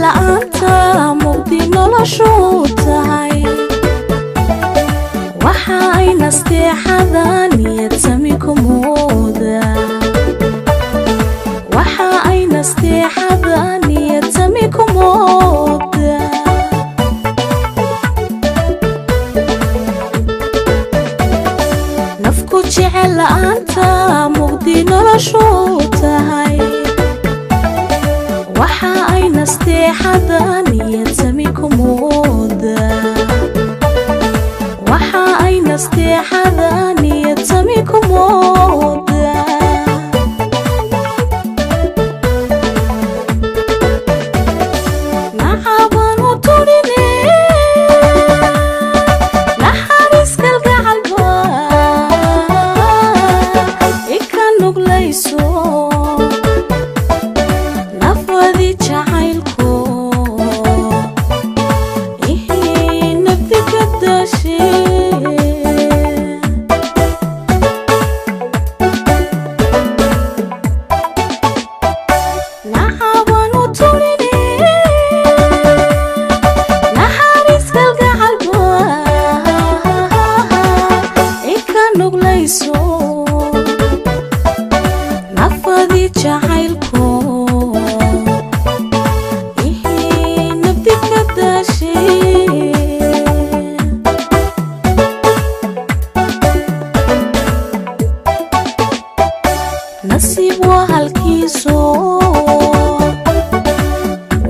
la'aanta mugdi noloshu tahay. Waxa ay nasteexada niyad sami ku mooda. Waxa ay nasteexada niyad sami ku mooda. Nafku jecel la'aanta mugdi noloshu tahay. Waxa ay nasteexada niyad sami ku mooda. Waxa ay nasteexada niyad sami ku mooda. Nacaban u turine, naxariis kalgacalba ika nuglayso. Nafwadi jacaylku ihii nabdi ka dashay. Nacaban u turine, naxariis kalgacalba ika nuglayso. Nafadi jacaylku ihii nabdi ka dashay. Nasiib waa halkiiso,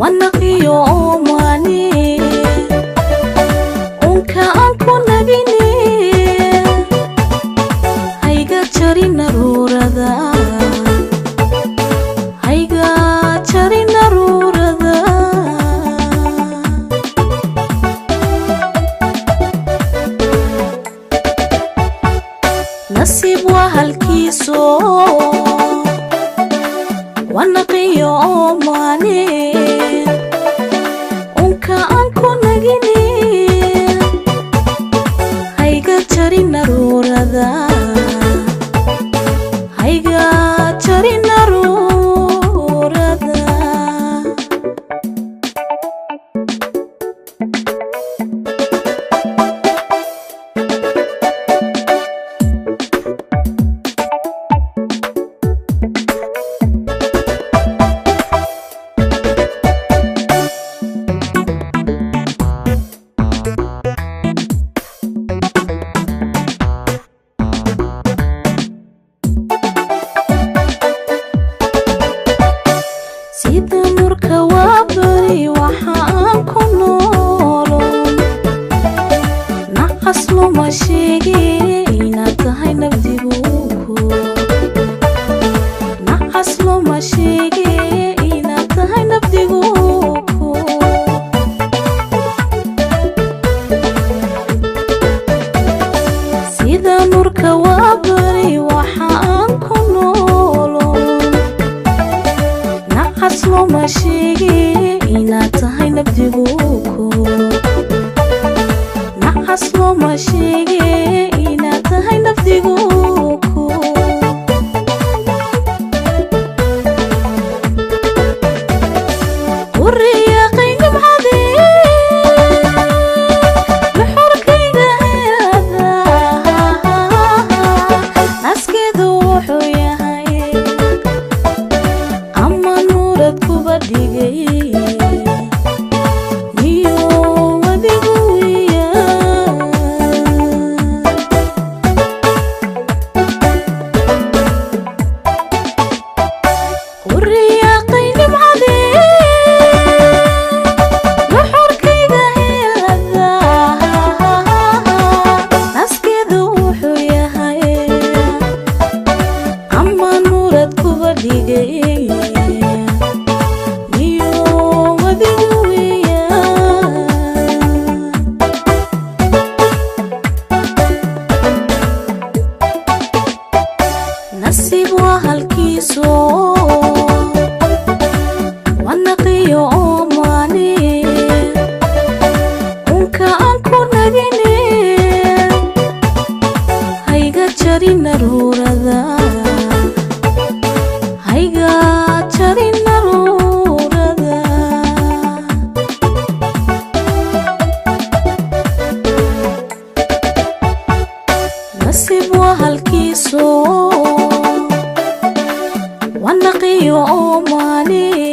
wanaqiyo oomani unka aan ku nagine. Hayga jarin naruurada, hayga jarin naruurada. Nasiib waa halkiiso, wanaqiyo oomani unka aan ku nagine. Hayga jarin naruurada, hayga jarin naruurada. Sida nurka waa beri waxa aan ku noolo. Nacas luma sheege inaad tahay nabdigu ku. Nacas luma sheege inaad tahay nabdigu ku. Sida nurka waa beri waxa aan ku noolo. Nacas luma sheege inaad tahay nabdigu ku. Nacas luma sheege inaad tahay nabdigu ku. Quriyaqay nimcadee, nuxurkayga heelada. Naskeedu wuxuu yahay ama nuurad kuba dhigay. Miyuu adigu iyaa? Wanaqiyo oo maane.